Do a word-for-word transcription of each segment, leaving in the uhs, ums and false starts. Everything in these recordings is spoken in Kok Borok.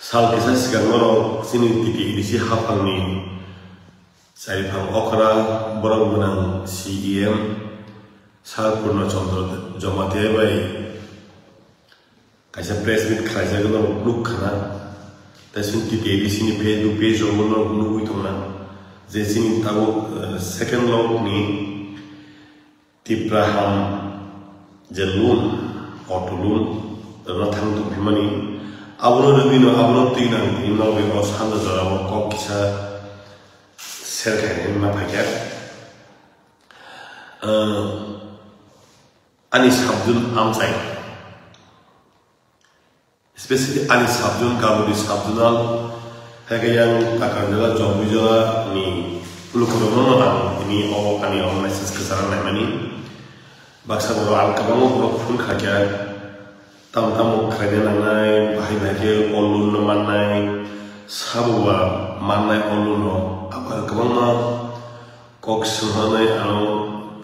Sal kisa swkang norok chini T T A D C haphangni Chariphang okra borok gwnang C E M Sir Purna Chandra Jamatia bai kaisa press meet khlaijak norok nuk khana. Tei chini T T A D C ni Facebook page o norok nugwi tongna je chini tabuk, eh, second lockdown ni Tipra ham je loan, auto loan rwna thang tongphimani, abono rwgwino, abono twi nang twi nogwi o sanja jorao kok kisa share khainai wngna phaikha. Ah, ani sabjun amchai. Especially ani sabjun, Gabodi sabjunal, hai khe yang Takarjala, Jomrijala ni lukurokno ang tini o ani o message kwcharo naimani. Baksa borok ang kwbangma borok phone khaikha, tamo tamo khlaina nangnai, bahai bahai khe o loan no mannai, sabo ba mannai o loan no, abo kwbangma kok swngjaknai ano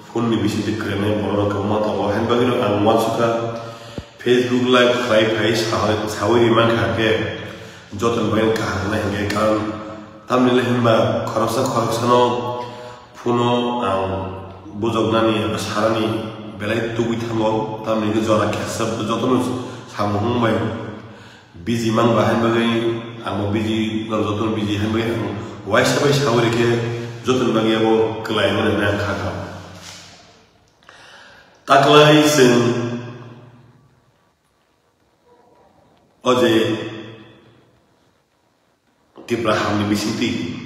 phone ni bisingtwi kwrwngnai borok rok kwbangma tongo, haini bagwino ang uansukha Facebook live khlai phai sawi, sawi ri mankha khe joto ni bagwi kaham wngnai hinkhe, karon tamni le hinba khoroksa khoroksano phone o ang bujoknani eba sanani belai tubui thango, tamni hwnkhe jora kesa jotono samung wngbai. Busy mang ba haini bagwi, ang bo busy, norok jotono busy haini bagwi ang waisa bai sawi rikhe jotoni bagwi abo kwlai mano hinwi ang kha kha. Taklai chwng o je Tipra hamni bisingtwi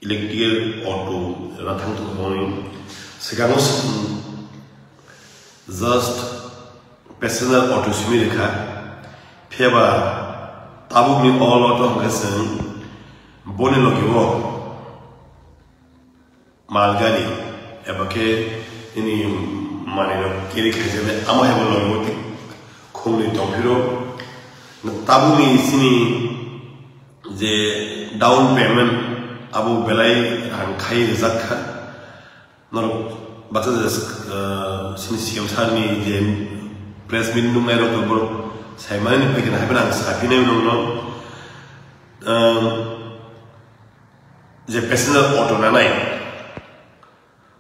electrical auto rwna thang tongmani swkango swkang just passenger auto simi rwkha, phiyaba tabukni o auto hwnkhe chwng boni logi o malgari eba khe nini manwirok carry khaijaknai, amo hai bo logi o thik khumni tongphiro. Tabukni chini je down payment abo belai rang khai rijak kha. Norok baksa je, ah, chini C M sir ni je press meet nungnai rok borok saimani ni phaikhe hai phano ang saphinai norokno, ah, je passenger auto nanai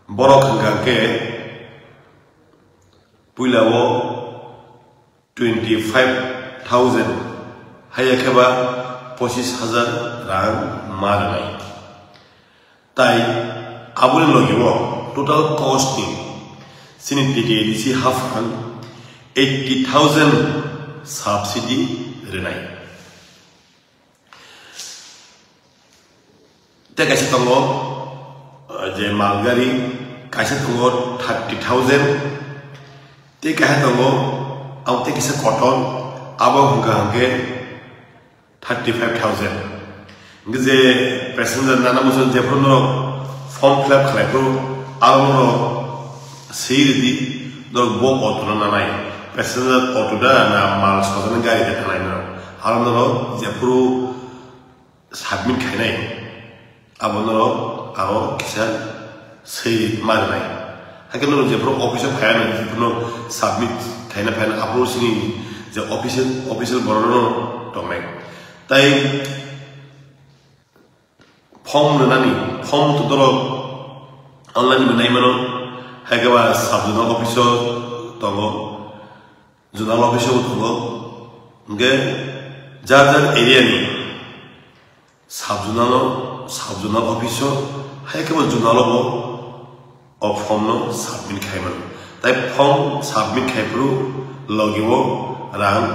borok hwnkha khe puila o twenty five thousand, haiya khe ba pochis hajar rang ma rwnai. Tai aboni logi o total cost ni chini T T A D C haphang eighty thousand subsidy rwnai. Tei kaisa tongo, uh, je malgari, kaisa tongo thirty thousand, tei kaisa tongo, abo tei kisa kotor, abo hwnkha hwnkhe thirty five thousand. Hwnkhe je passenger nana muchung jephuru norok form fill up khlai phuru, abo norok swi rwdi, norok bo auto no nanai. Passenger auto da na mal sojani gari da nanai norok. Abo norok jephuru submit khainai, abo norok aro kisa swi ma rwnai. Hakhe norok jephuru office o phaiya nai, jephuru submit khaina phaina, aphuru chini je official, official borok no tongnai. Tai form rwnani, form to norok online bo nai mano, hai khe ba sub zonal office o tongo. Zonal office o tongo, hwnkhe jar jar area ni sub zonal o, sub zonal office o, hai khe bo zonal o bo o form no submit khai mano. Tai form submit khai phuru logi o rang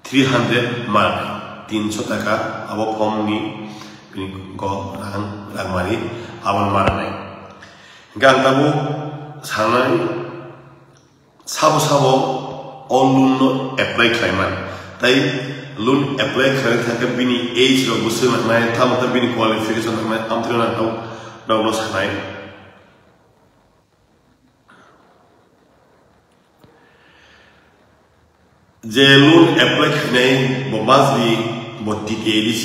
three hundred ma rwnai, tinso taka abo form ni bini go rang, rang mari abo ma rwnai. Hwnkhe ang tabuk sanai, sabo sabo o loan no apply khlai man. Tai loan apply khlai thangkhe bini age rok bo swi nangnai, tamo khe bini qualification nangnai, amtwino nang tabuk nokno sanai. Je loan apply khainai bo must be bo T T A D C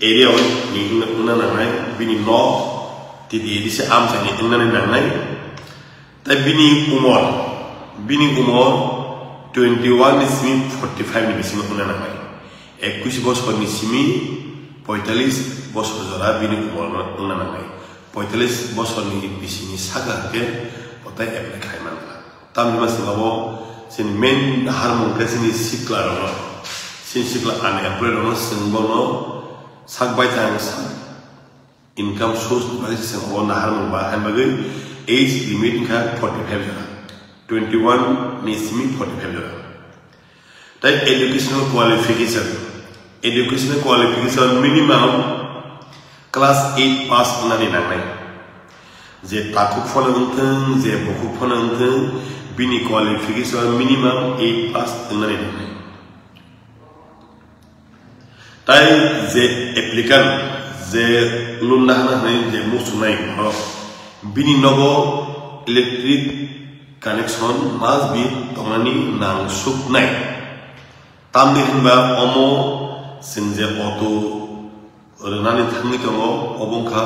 area o ni wngna, wngna nangnai, bini nok T T A D C amchaini wngnani nangnai. Tai bini umor, bini umor twenty one ni simi forty five ni bisingo wngna nangnai. Ekwis bosor ni simi poitalish bosor jora bini umor wngna nangnai. Poitalish bosor ni bisini saka hwnkhe botai apply khai mankha. Tamni masing abo chini main naharmung khe chini sikla rokno, chini sikla unemployed rokno chwng bono sak bai tang sak income source ni bagwi se chwng o naharmung ba, hain bagwi age limit wngkha forty five jora, twenty one ni simi forty five jora. Tai educational qualification, educational qualification minimum class eight pass wngnani nangnai. Je takhuk phano wngthwng, je bukhuk phano wngthwng, bini qualification minimum eight pass wngnani nangnai. Tai je applicant, je loan nahana hwnwi je muchungnai borok, bini nogo electric connection must be tongnani nangsuknai. Tamni hwnba omo chwng je auto rwnani thangwi tongo, obo wngkha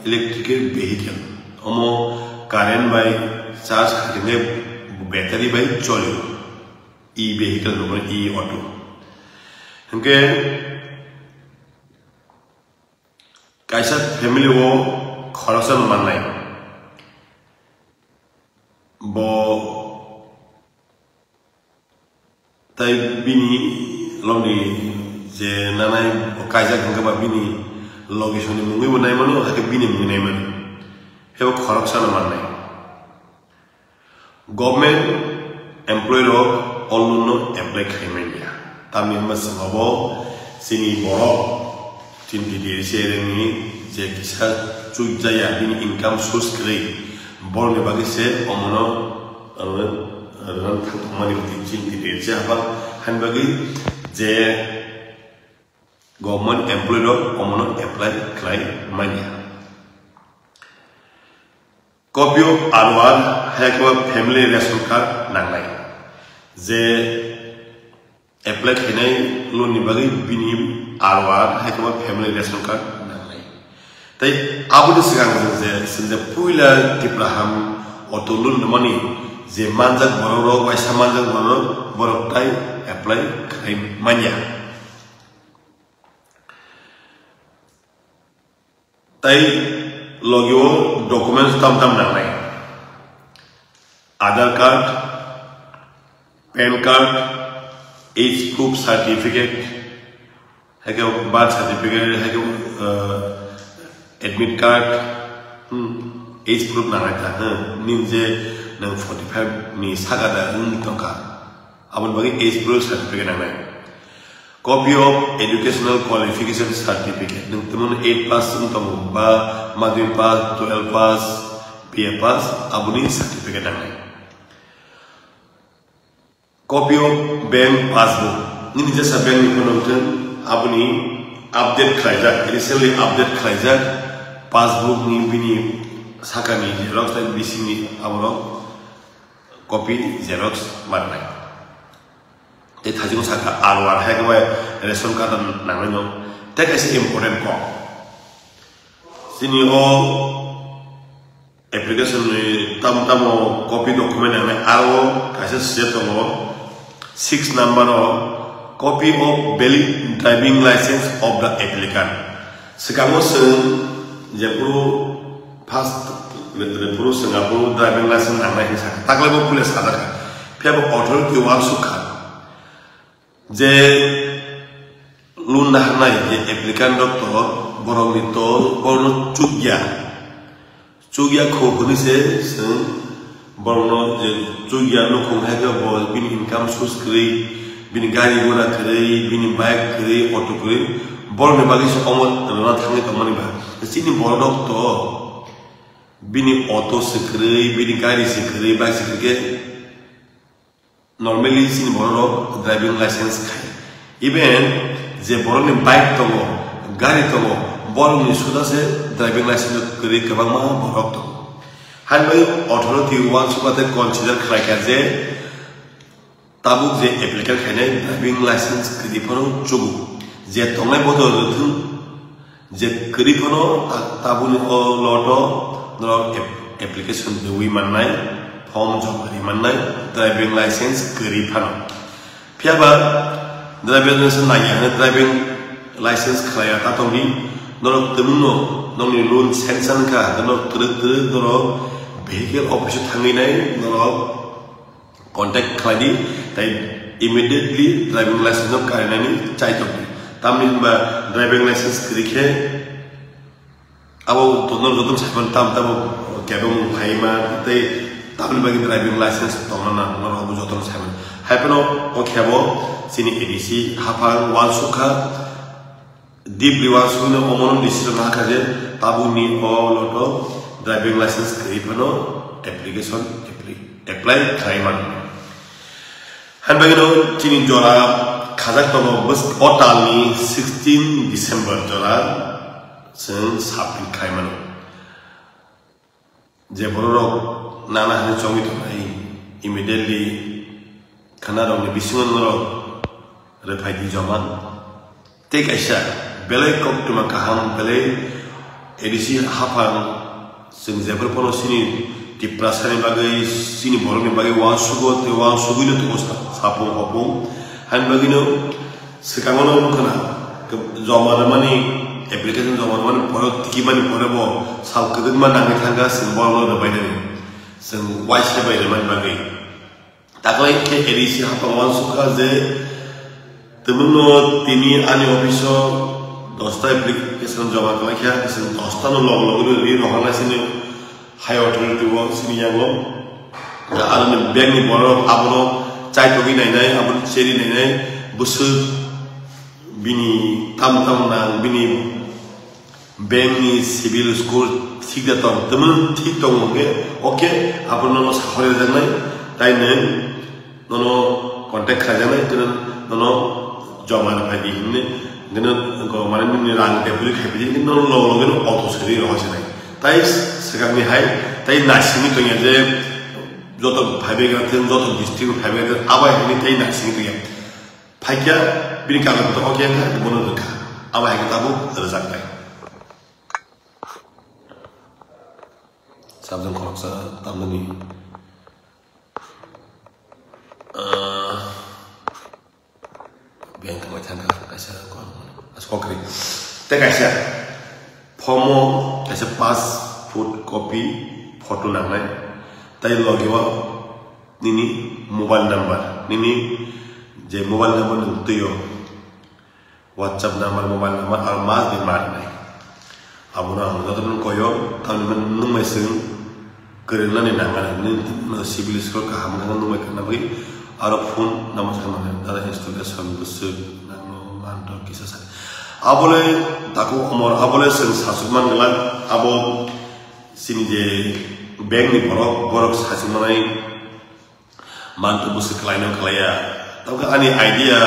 electrical vehicle. Omo current bai charge khaikhe battery bai cholio. E vehicle hwnwi e auto. Hwnkhe kaisa family o khoroksa no mannai. Bo tai bini logni je nanai bo kaijak hwnkhe ba bini logi soni mungwi bo naimano, hakhe bini mungwi naimano. Hebo khoroksa no mannai. Government employee rok o loan no apply khai manya. Tamni hwnba chwng abo chini borok chini T D S A rengni je kisa chujaya bini income source kwrwi, borokni bagwi se omono, uh, rwna thang tongmani chini T D S A haba, hani bagwi je government employee rok omono apply khlai manya. Copy of R O R, hai khe family ration card nangnai. Je apply khainai loan ni bagwi bini R O R, hai khe family ration card nangnai. Tai aboni swkang je, je puila Tipra ham auto loan rwmani je manjak borok rok, waisa manjak borok rok, borok tai apply khai manya. Tai logi o documents tam tam nangnai. Aadhaar card, pan card, age proof certificate, hai khe birth certificate, hai khe, uh, admit card, hmm, age proof nangnai ta, hmm, nini je nwng forty five ni saka da wng tongkha, aboni bagwi age proof certificate nangnai. Copy of educational qualification certificate, nwng tamo eight pass wng tongo ba madhyamik pass, twelve pass, B A pass, aboni certificate nangnai. Copy of bank passbook, nini jesa bank ni phano wngthwng, aboni update khlaijak, recently update khlaijak passbook ni bini sakani xerox tei bisingni aborok copy xerox manai. Tei thajingo sakha R O R hai khe bai ration card nangnai no. Tei kaisa important kok. Chini o application ni tam tamo copy document nangnai, aro kaisa se tongo six number o copy of valid driving license of the applicant. Swkango chwng jephuru first re-, rephuru chwng aphuru driving license nangnai hinwi sakha. Taklai bo puila sajakha. Phiya bo authority uansuk kha. Je loan naharnai je applicant rok to, borokni to, borokno chukya. Chukya kho hwnwi se chwng borokno je chukya nukhung hai khe bo bini income source kwrwi, bini gari gura kwrwi, bini bike kwrwi, auto kwrwi, borokni bagwi se omo rwna thangwi tongmani ba. Chini borok rok to bini auto se kwrwi, bini gari se kwrwi, bike se kwrwi khe normally chini borok rok driving license khai. Even je borokni bike tongo, gari tongo, borokni suda se driving license kwrwi kwbangma borok tongo. Haino authority uansukha tei consider khlaikha je tabuk je applicant khainai driving license kwrwi phano chugo. Je tongnai bodo rwthwng, je kwrwi phano ta-, tabukni o lot o norok ap-, application rwui mannai, form joma ri mannai, driving license kwrwi phano. Phiya ba driving license nangya hwnwi driving license khlaiya ta tongdi, norok twmwngno nokni loan sanction kha, norok twrwk twrwk norok vehicle office o thangwi nai norok contact khlai di, tei immediately driving license no karinani chai tong di. Tamni hwnba driving license kwrwi khe abo to norok jotono saiman tam tamo kebo mung phaima tei tamni bagwi driving license tongna na norok abo jotono saiman. Hai phano o kebo chini A D C haphang uansuk kha. Deeply uansugwino omono decision nakha je tabukni o loto driving license kwrwi phano application apply, apply khlai mano. Hain bagwino chini jora khajak tongo bwsk-, o talni sixteen December jora chwng submit khlai mano. Je bororok nana hwnwi chongwi tongnai, immediately khwnarokni bisingo norok rwphai di joma. Tei kaisa belai koktwma kaham, belai A D C haphang, chwng jephru phano chini Tiprasani bagwi, chini borokni bagwi uansugo tei uansugwino tongo sa-, sapung hopung. Hain bagwino swkango no wngkha na, joma rwmani, application joma rwmani pore, tikimani pore bo sal kwbangma nangwi thangkha, chwng borokno rwbainani. Chwng uaisa bai rwmani bagwi. Taklai khe A D C haphang uansukha je, twmwngno tini ani office-o dosta application joma khlaikha, chwng dosta no log logwi rwi rohornai chini high authority-o chini yango. Aroni bank-ni borok abono chaitogwi nainai, abono cheri nainai, bwswk bini tamo tamo nang, bini bank ni CIBIL score thik da tong, twmwng thik tongo hwnkhe, okay, abo nono sakhorjaknai, tai nwng nono contact khlaijaknai, tei nono joma rwphai di hinwi, hwnkhe nono mane nini rang debuli khai pidi, hwnkhe nono loge loge no auto sari rohorjaknai. Tai swkangni hai, tai naisingwi tongya je joto phaibaikha, joto district o phaibaikha, abo hai hinwi tai naisingwi tongya. Phaikya bini kagon to, okay, wngkha, bono rwkha. Abo hai khe tabuk rwjaknai. Sabjwng khoroksa tamnani, ah, biyang khamai thangkha, kaisa kon, as kokri. Tei kaisa, form-o kaisa passport copy photo nangnai. Tai logi o nini mobile number, nini je mobile number nwng twi o, WhatsApp number, mobile number, aro must be marinai. Abono ang jotono koyo, tamni hwnba nwng bai chwng kwrwngnani nangmani, nwng CIBIL score kaham wngkha, nwng bai kwrwngna bagwi aro phone number se mano, data installation bwswk nangno manto kisa sa. Abole takhuk omor, abole chwng sachuk man glak, abo chini je bank ni borok, borok sachuk manai, manto bwswk khlaino khlaiya. Tamo khe ani idea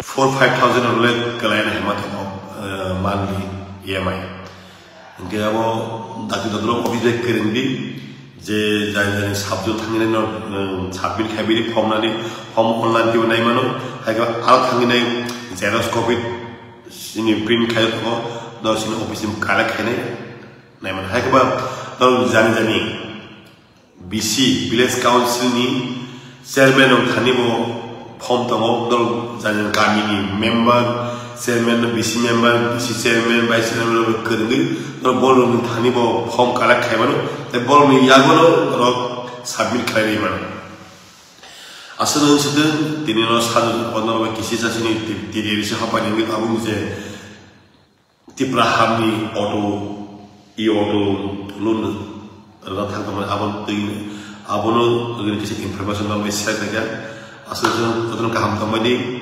four five thousand rok le khlaina hima tongo, eh, monthly E M I. Hwnkhe abo dakti dodro office bai kwrwngdi je jani jani subject thangwi no, eh, submit khai bini form nani, form online twibo nai mano. Hai khe aro thangwi nai xerox copy sini print khai tongo, dor sini office ni collect khainai nai mano. Hai khe ba dor jani jani B C, Village Council ni chairman rok thani bo form tongo, norok jani kami ni member, chairman, B C member, B C chairman, vice chairman rok kwrwngwi norok borok ni thani bo form collect khai mano, tei borok ni yago no norok submit khlai rwi mano. Aswk no wng sitwng, tini no sajwk norok bai kisi sasini tiri risi hapai ni wngwi tabuk je Tipra hamni auto, e-auto loan rwna thang tongmani, abo twi, abono twi kisa information rwna share khaikha. Aswk jotono kaham tongmani.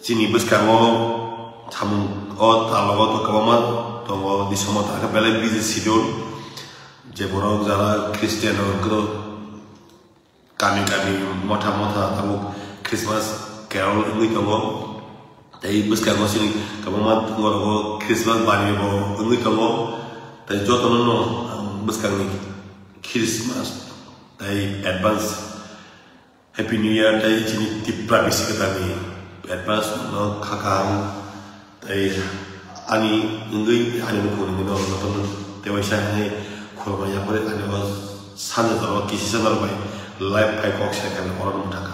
Chini bwskango samung o talogo to kwbangma tongo, disomo ta khe belai busy schedule. Je borok jara Christian rok, kami kami motha motha tabuk Christmas carol wngwi tongo. Tei bwskango chini kwbangma borok bo Christmas bari bo wngwi tongo. Tei jotono no ang bwskangni Christmas tei advance Happy New Year tei chini Tipra bisi kwtalni advance no kha kaham tei ani wngwi ani nukhungni no jotono tei waisa hai Khulumya yapri ani o sanja jora kisisa norbai live phai kok sai kha oro mwthang